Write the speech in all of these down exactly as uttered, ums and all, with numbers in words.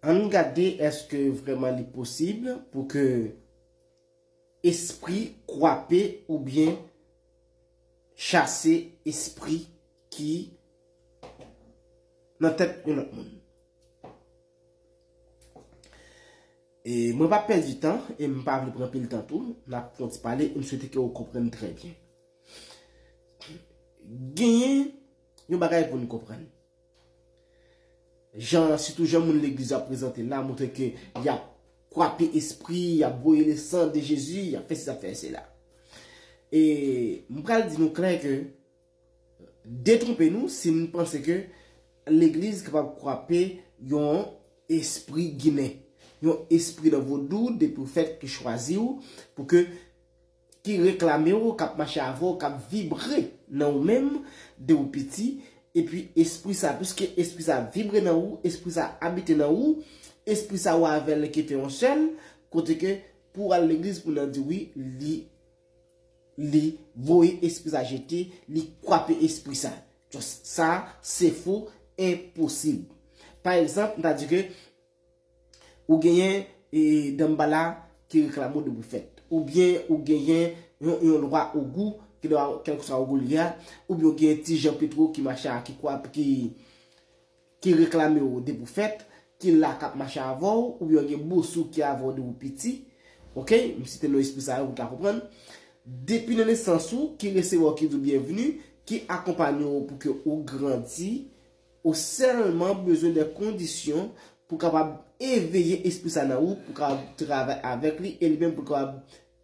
Ann gade èske vrèman li posib pou ke espri kwape oubyen chase espri ki nan tèt yon lòt moun. E mwen p ap pèdi tan, e m pa vle pran pil tan tou, n ap fè yon ti pale, e m swete ke w konprann trè byen. Genyen yon bagay pou n konprann. Jan, sitou jan moun legliz yo ap prezante l la, montre ke y ap kwape espri, y ap voye le sang de Jésus, y ap fè si, y ap fè sela. E m pral di nou klè ke detwonpe nou si n panse ke legliz kapab kwape yon espri ginen, yon espri nan vodou, de pwofèt ki chwazi w pou ke, ki reklame w, k ap mache avè w, k ap vibre nan ou menm, de ou piti, epi espri sa, piske espri sa vibre nan ou, espri sa abite nan ou, espri sa ou avè l ki fè yon sèl, kote ke pou w al legliz pou nan di wi, li li voye espri sa jete, li kwape espri sa. Just sa, se fo, enposib. Pa egzanp, m ta di ke ou genyen e, Danmbala ki reklame w de pwofèt. Oubyen ou genyen yon, yon lwa Ogou, ki lwa, kèlkeswa Ogou li ye a, oubyen ou genyen ti Jan Petwo ki mache a, ki kwape, ki, ki reklame w de pwofèt, ki la k ap mache avè w, oubyen w gen Bosou ki avè w de ou piti. Oke? M site non espri sa yo pou w ka konprann. Depi nan nesans ou, ki resevwa w, ki di w byenveni, ki akonpanye w pou ke ou grandi, ou sèlman bezwen de kondisyon pou kapab eveye espri sa nan ou, pou kapab travay avèk li, e li menm pou kapab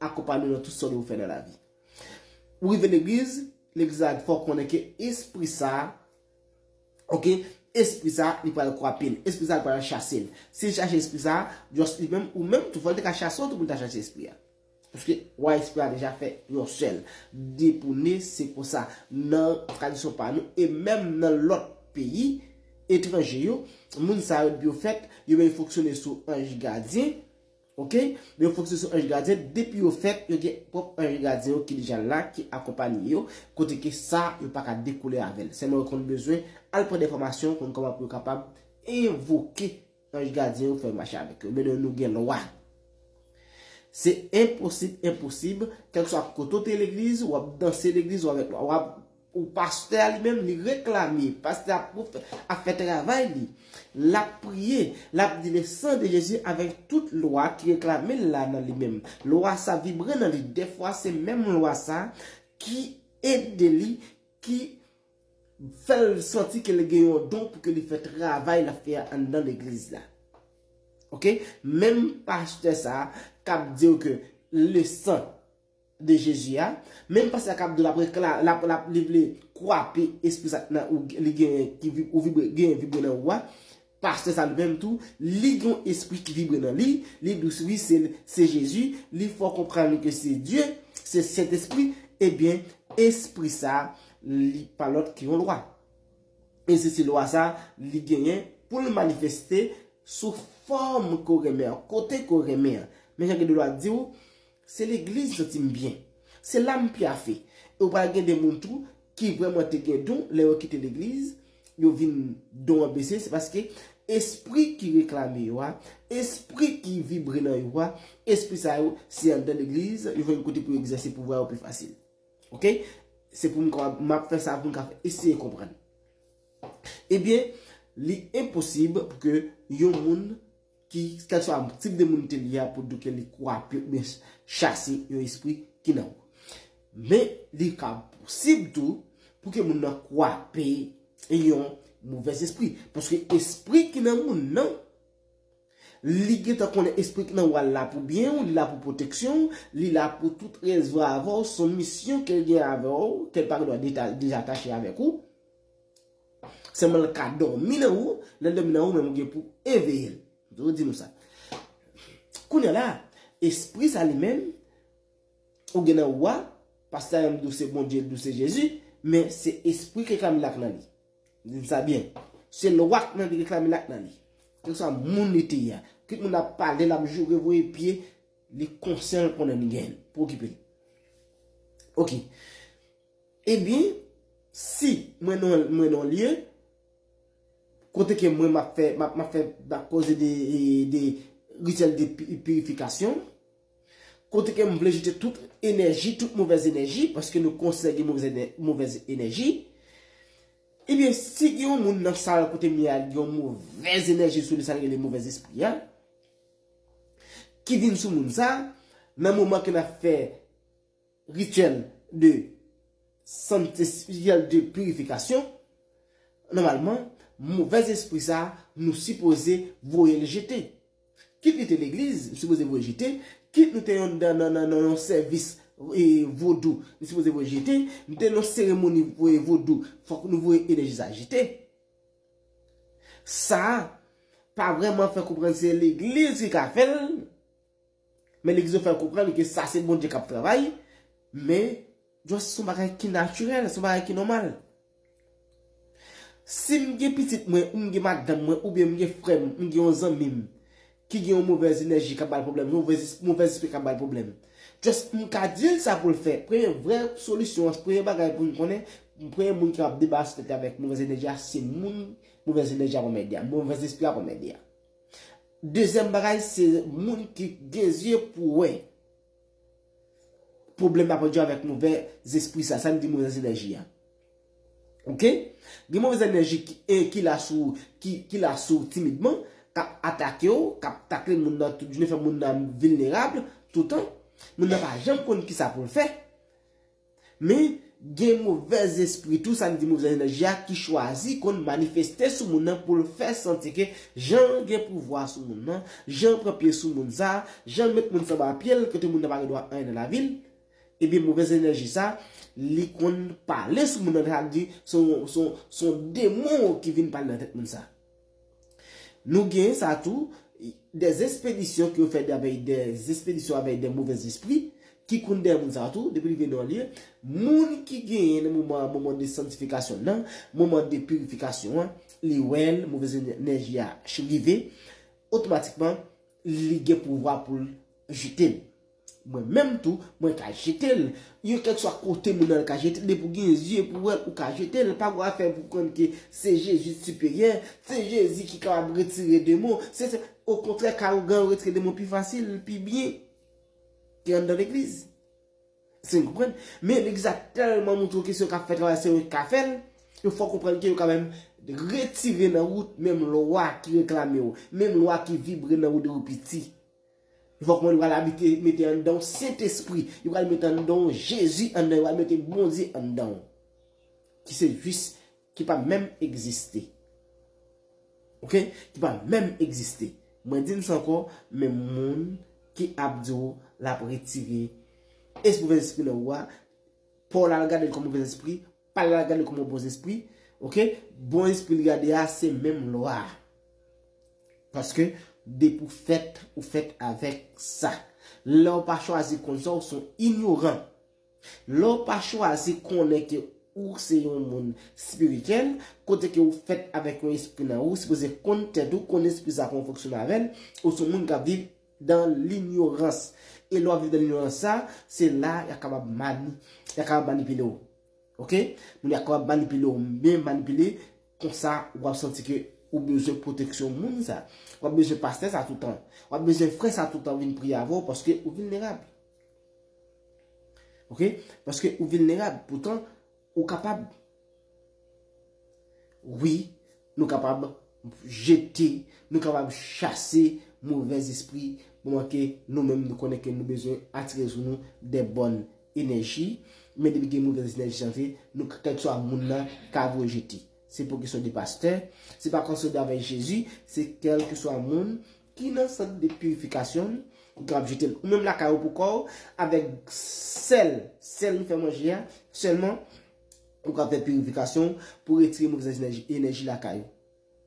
akonpanye w nan tout sa w dwe fè nan lavi. Ou rive legliz, legliz la fè w konnen ke espri sa, oke, espri sa, li pral kwape l, espri sa, li pral chase l. Si l chache espri sa, just li menm, ou menm tou, fò l te ka chase w tou pou l ta chase espri a. Paske wa espri a deja fè yon sèl. Depounen, se konsa. Nan tradisyon pa nou, e menm nan lòt peyi etranje yo, moun sa yo, depi yo fèt, yo menm fonksyone sou anj gadyen. Oke? Men yo fonksyone sou anj gadyen. Depi yo fèt, yo gen pwòp anj gadyen yo ki deja la, ki akonpanye yo, kote ke sa, yo pa ka dekoule avè l. Sèlman yo konn bezwen al pran de fòmasyon, konn kòman pou yo kapab envoke anj gadyen yo, fè mache avèk yo. Men nou, nou gen lwa. Se enposib, enposib. Kèlkeswa kote w te legliz, w ap danse legliz, w avèk lwa. W ap ou pastè a li menm, li reklame, pastè a ap fè travay li. L ap priye, l ap di le sang de Jésus avèk tout lwa ki reklame l la nan li menm. Lwa sa vibre nan li. Dèfwa se menm lwa sa ki ede li, ki fè l santi ke li gen yon don pou ke li fè travay l ap fè a anndan legliz la. Oke? Menm pastè sa k ap di w ke le sang de Jezi a, menm pastè sa k ap di w l ap rekla-, l ap, l ap, li vle kwape espri sa k nan ou, li genyen ki vib-, ou vibre, genyen vibre nan ou a, pastè sa li menm tou, li gen yon espri ki vibre nan li, li di w wi se, se Jezi, li fè w konprann ke se Dye, se Sentespri, ebyen, espri sa, li pa lòt ke yon lwa. E se, se lwa sa, li genyen pou l manifeste sou fòm ke w renmen an, kote ke w renmen an. Men jan gen de lwa di w, se legliz m santi m byen. Se la m pyafe. E w pral gen de moun tou ki vrèman te gen don, lè yo kite legliz, yo vin don an bese, se paske espri ki reklame yo a, espri ki vibre nan yo a, espri sa yo, se anndan legliz, yo jwenn kote pou yo egzèse pouvwa yo pi fasil. Oke? Se pou m kapab, m ap fè sa pou m ka eseye konprann. Ebyen, li enposib pou ke yon moun ki, kèlkeswa tip de moun te li a, pou di w ke li kwape oubyen chase yon espri ki nan ou. Men, li ka posib tou pou ke moun nan kwape yon movèz espri. Paske espri ki nan moun nan, li gentan konnen espri ki nan ou a la pou byen w, li la pou pwoteksyon w, li la pou tout rezwa avè w, se yon misyon ke l gen avè w, ke l pa gen dwa deta-, dezatache avèk ou. Sèlman l ka dòmi nan ou, lè l dòmi nan ou, menm ou gen pou eveye l. M toujou di nou sa. Kounye a la, espri sa li menm, ou gen nan ou a, pastè a menm di w se Bondye, di w se Jezi, men se espri ki reklame l ak nan li. Di m sa byen. Se lwa k nan li, reklame l ak nan li. Kèlkeswa moun li te ye a. Kit moun ap pale, l ap joure, voye pye, li konsyan, l konnen li genyen l. Pa okipe l. Oke. Ebyen, si mwen nan, mwen nan lye, Kote ke mwen m ap fè, m ap, m ap fè, m ap koze de, de rityèl de pi- pirifikasyon. Kote ke m vle jete tout enèji, tout movèz enèji, paske nou konsidere gen movèz enè- movèz enèji. Ebyen, si gen yon moun nan sal kote m ye a, gen yon movèz enèji sou li, sa n rele movèz espri a, ki vin sou moun sa, nan moman ke n ap fè rityèl de santi- rityèl de pirifikasyon, nòmalman, movèz espri sa, nou sipoze voye l jete. Kit li te legliz, nou sipoze voye jete. Kit nou te yon nan, nan, nan, nan yon sèvis e, vodou, nou sipoze voye jete. Nou te nan seremoni voye vodou, fòk nou voye enèji sa jete. Sa pa vrèman fè konprann se legliz ki ka fè l, men legliz yo fè konprann ke sa se Bondye k ap travay, men just se yon bagay ki natirèl, se yon bagay ki nòmal. Si m gen pitit mwen, ou m gen madanm mwen, oubyen m gen frè m, m gen yon zanmi m ki gen yon movèz enèji k ap ba l pwoblèm, yon movèz, movèz espri k ap ba l pwoblèm, just m ka di l sa pou l fè. Premye vrè solisyon an, premye bagay pou n konnen, premye moun ki ap debarase tèt li avèk movèz enèji a, se moun movèz enèji ap anmède a, movèz espri ap anmède a. Dezyèm bagay, se moun ki gen zye pou wè pwoblèm ap pèdi avèk movèz espri sa, sa n di movèz enèji a. Oke? Gen movèz enèji ki, e, ki la sou, ki, ki la sou timidman, k ap atake w, k ap takle moun nan tout jounen, fè moun nan vilnerab toutan. Moun nan pa janm konn ki sa pou l fè. Men, gen movèz espri tou, sa n di movèz enèji a, ki chwazi konn manifeste sou moun nan pou l fè santi ke jan l gen pouvwa sou moun nan, jan l pran pye sou moun sa, jan l met moun sa anba pye l, kote moun nan pa gen dwa anyen nan lavi l, ebyen, movèz enèji sa, li konn pale sou moun nan, sa vle di, se yon, se yon, se yon demon ki vin pale nan tèt moun sa. Nou gen sa tou, des espedisyon ki yo fè avèk des espedisyon avèk des movèz espri, ki konn dèyè moun sa tou, depi li vin nan lye, moun ki genyen nan moman, moman de santifikasyon nan, moman de pirifikasyon an, li wè l, movèz enèji a rive, otomatikman, li gen pouvwa pou l jete l. Mwen menm tou, mwen ka jete l. Yo kèlkeswa kote moun nan ka jete l, depi w gen zye pou wè l, ou ka jete l. Pa gen afè pou konn ke se Jezi siperyè, se Jezi ki kapab retire demon. Se, se, okontrè, ka ou gen retire demon pi fasil, pi byen ke anndan legliz. Se n konprann? Men legliz la tèlman montre w ke se yo k ap fè travay, se yo k ka fè l, yo fè w konprann ke yo ka menm retire nan wout menm lwa ki reklame w, menm lwa ki vibre nan wout de ou piti. Yo fè w konprann yo pral abite, mete anndan w Sentespri, yo pral mete anndan w Jezi anndan, yo pral mete Bondye anndan w. Ki se jis, ki pa menm egziste. Oke? Ki pa menm egziste. Mwen di n sa ankò, men moun ki ap di w l ap retire espri, movèz espri nan ou a, pa w la al gade l kòm movèz espri, pa l la al gade l kòm yon bon espri, oke? Bon espri li gade a, se menm lwa a. Paske depi w fèt, ou fèt avèk sa. Lè w pa chwazi konn sa, ou se yon inyoran. Lè w pa chwazi konnen ke ou se yon moun espirityèl, kote ke ou fèt avèk yon espri nan ou, ou sipoze konn tèt ou, konn espri sa, kòman w fonksyone avè l, ou se yon moun k ap viv dan linyorans. E lè w ap viv dan linyorans sa, se la y a kapab mani-, y a kapab manipile w. Oke? Moun y a kapab manipile w, byen manipile, konsa w ap santi ke ou bezwen pwoteksyon moun sa. W ap bezwen pastè sa toutan. W ap bezwen frè sa toutan vin priye avè w paske ou vilnerab. Oke? Paske ou vilnerab, poutan ou kapab. Wi, nou kapab jete, nou kapab chase movèz espri, moman ke nou menm nou konnen ke nou bezwen atire sou nou de bòn enèji, men depi gen movèz enèji antre, nou, kèlkeswa moun nan ka voye jete. Se pa kesyon de pastè, se pa kesyon de avèk Jezi, se kèlkeswa moun ki nan sant de pirifikasyon, ou kapab jete l. Ou menm lakay ou pou kò w, avèk sèl, sèl nou fè manje a, sèlman, ou ka fè pirifikasyon pou retire movèz enèji, enèji lakay ou.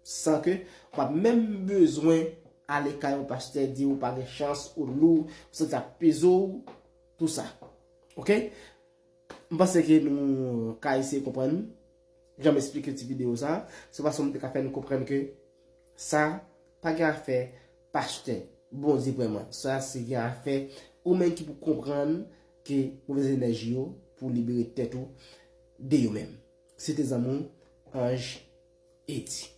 San ke ou pa menm bezwen ale kay yon pastè, di ou pa gen chans, ou lou, ou santi ap peze w, tou sa. Oke? M panse ke nou ka eseye konprann jan m esplike ti videyo sa. Se fason m te ka fè nou konprann ke sa pa gen afè pastè, Bondye vrèman. Sa se gen afè ou menm ki pou konprann ke movèz enèji yo pou libere tèt ou de yo menm. Se te zanmi w, Ange Edi.